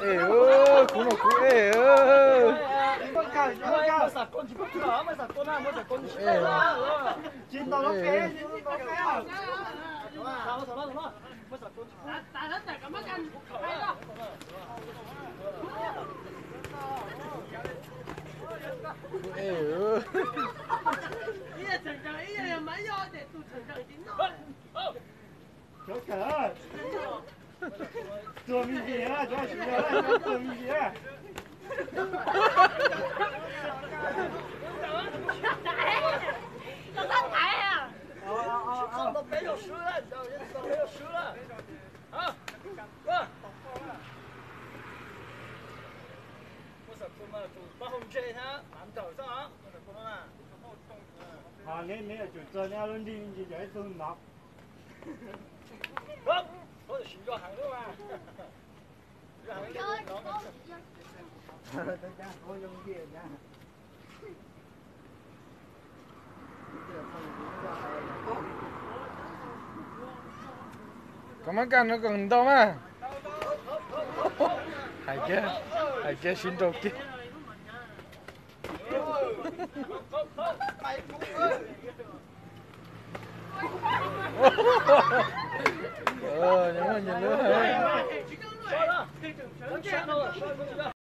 Ej, kuv no kuv ej. Kuv ej. Sawv kawg, txuag me ntsis na, txuag me ntsis na. Neb, neb yuav tsum txog neb ob lub nrig me ntsis, yog ib tug nov. Koj muab kaj no kom ntau mas. Hais kiag, hais kiag sib nraus kiag. Nyob muaj nyias lub.